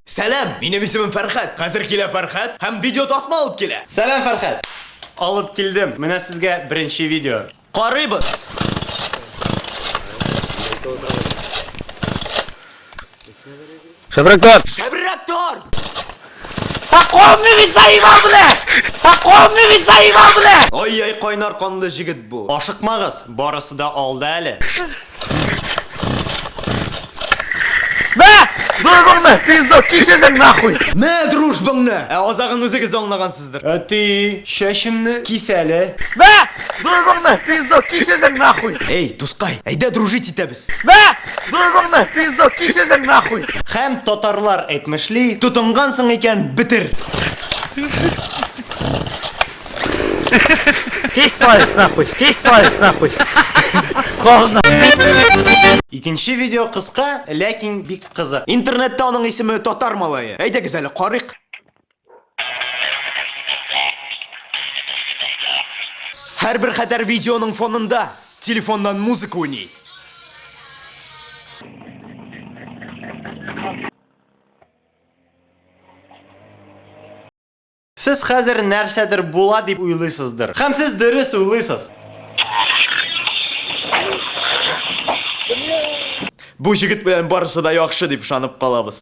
Сәлам, минем исемем Фәрхәт. Хәзер килә Фәрхәт һәм видео тасма алып килә. Сәлам, Фәрхәт! Алып килдем. Менә сезгә беренче видео. Карыйбыз. Шәбрәк тарт! Шәбрәк тарт! Ай-яй, кайнар канлы җегет бу. Ашыкмагыз, барысы да алда әле. Мә дружбаңны! Ә азагын үзегез аңлагансыздыр. Әти, чәчемне кис әле. Эй, дускай, әйдә дружить итәбез. Һәм татарлар әйтмешли, Тотынгансың икән, бетер. Икенче видео кыска, ләкин бик кызык. Интернетта аның исеме Татар малае. Әйдәгез әле, карыйк. Һәрбер хәтәр видеоның фонында телефоннан музыка уйный. Сез хәзер нәрсәдер була дип уйлыйсыздыр. Һәм сез дөрес уйлыйсыз. Бу җегет белән барысы да яхшы дип ышанып калабыз.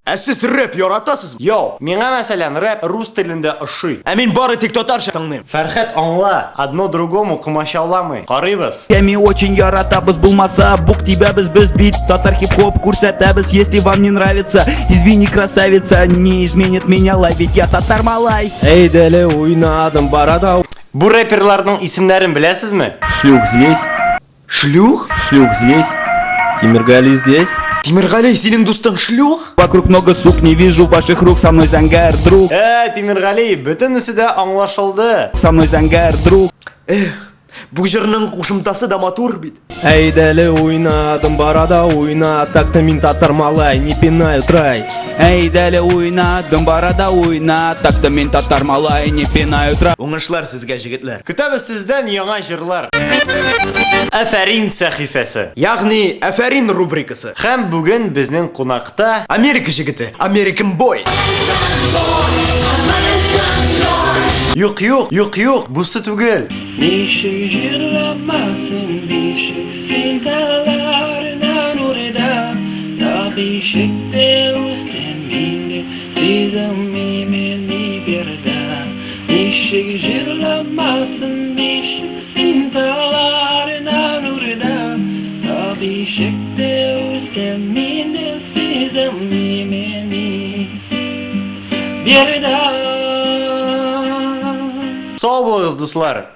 Ә сез рэп яратасызмы? Йоу, миңа мәсәлән рэп рус телендә ошый. Ә мин бары тик татарча тыңлыйм. Фәрхәт аңла, одно другому комачауламый. Карыйбыз. Ми очень яратабыз, булмаса бук тибәбез без бит татар хип-хоп күрсәтәбез. Если вам не нравится, извини, красавица, не изменит меня ловить, я татар малай. Әйдәле уйнадым барада. Бу рэперларның исемнәрен беләсезме? Шлюх здесь, Шлюх? шлюх здесь, Тимергали здесь. Тимергали, синең дустың шлюх? Вокруг много сук, не вижу ваших рук, со мной зәңгәр друг, Ә, Тимергали, бөтенесе дә аңлашылды. со мной зәңгәр друг. Эх, бу җырның кушымтасы да матур бит. Әйдәле уйнадым барада уйна. Так-то мин татар малай, не пинаю трай. Әйдәле уйнадым барада уйна, так-то мин татар малай, не пинаю трай. Уңышлар сезгә, җегетләр. Көтәбез сездән яңа җырлар. Афәрин сәхифәсе. Ягъни, Афәрин рубрикасы. Һәм бүген безнең кунакта Америка җегете, American Boy. Юк, юк, юк, юк, бусы түгел. Ничек җырламасын бишек син талларынан урда, Та бишектә үстем инде, сизелмимени бердә. Ничек җырламасын бишек син талларынан урда, Та бишектә үстем инде, сизелмимени бердә. Сау булыгыз, дуслар.